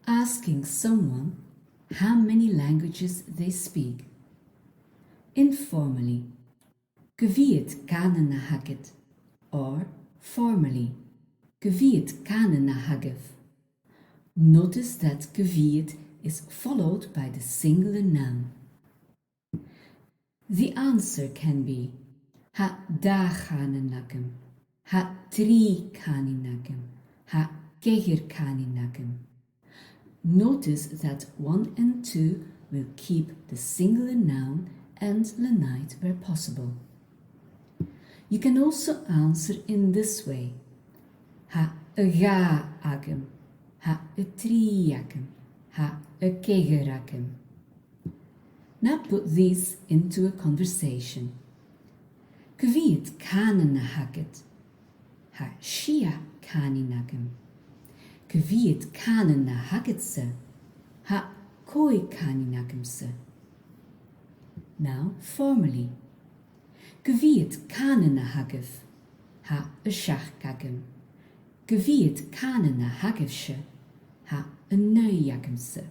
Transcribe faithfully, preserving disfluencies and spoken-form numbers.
Asking someone how many languages they speak. Informally. Cia mheud cànan a th' agad? Or, formally. Cia mheud cànan a th' agaibh? Notice that cia mheud is followed by the singular noun. The answer can be: tha dà chànan agam, tha trì cànain agam, tha ceithir cànain agam. Notice that one and two will keep the singular noun and lenite where possible. You can also answer in this way: tha a dhà agam, tha a trì agam, tha a ceithir agam. Now put these into a conversation. Cia mheud cànan a th' agad? Tha sia cànain agam. Cia mheud cànan a th' agadsa? Tha còig cànain agamsa. Now, formally. Cia mheud cànan a th' agaibh? Tha a seachd agam. Cia mheud cànan a th' agaibhse? Tha a naoi agamsa.